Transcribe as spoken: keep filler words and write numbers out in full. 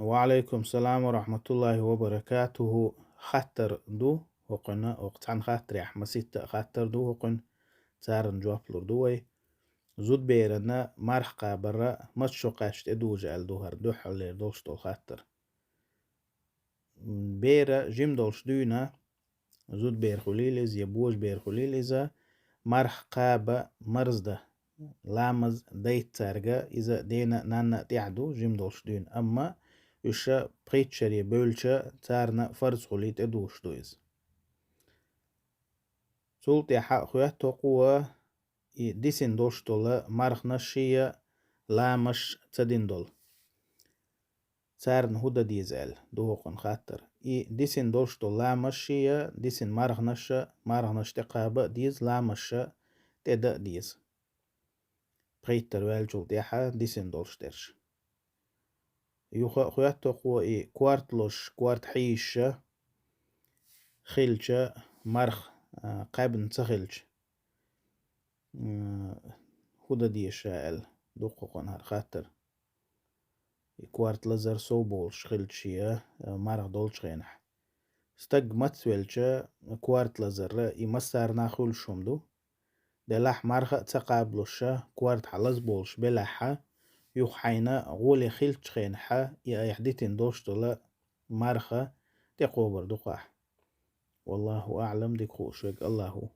Ва Ӏалайкум салам ва рахматуллахи ва баракатуху. Хаттар ду хӀокхуьнан, хӀокху цхьана хаттарехь масийтта а хаттар ду хӀокхуьнан, царна жоп лур ду вай. Зудберана марха кхабар маца шо кхаьчча тӀедужу аьлла ду хӀара дуьххьарлера долуш долу хаттар. Бер жима долуш дуьйна, зудбер хуьлийла иза я божабер хуьлийла иза, марха кхаба марздан ламаз дайта цаьрга иза дена а, нанна а тӀехь ду, жима долуш дуьйна. Амма уьш пхийтта шаре бевлча, царна фарз хуьлий тӀедужуш ду иза. Цул тӀаьхьа хоьтту хӀокхо, и дисина долуш долу марханаш шен а, ламазаш ца дина долу. Царна хӀун дан деза аьлла ду хӀокхуьнан хаттар. И дисина долуш долу ламазаш шен а, дисина марханаш а, марханаш тӀекхаба а деза, ламазаш тӀедан а деза. Пхийттара ваьллачул тӀаьхьа дисина долуш дерш. Юха а хоьтту хӀокхо, и корта лозуш, корта хьийзаш хилча, марха, а, кхаьбна ца хилча, м, хӀун дан деза аьлла ду хӀокхуьнан хӀара хаттар. И корта лазар сов болуш хилча шен а, марха долчу хенахь. Стаг мацвелча, корта лазар и массарна а хуьлуш хӀума ду. Делахь марха а ца кхабалуш, корта хьан лазболуш белахь, юха хьайна гӀоле хилчу хенахь, и айхьа дитина долуш долу марха тӀекхобур ду-кх ахь. Валлаху аӀлам, дика хууш верг АллахӀ ву.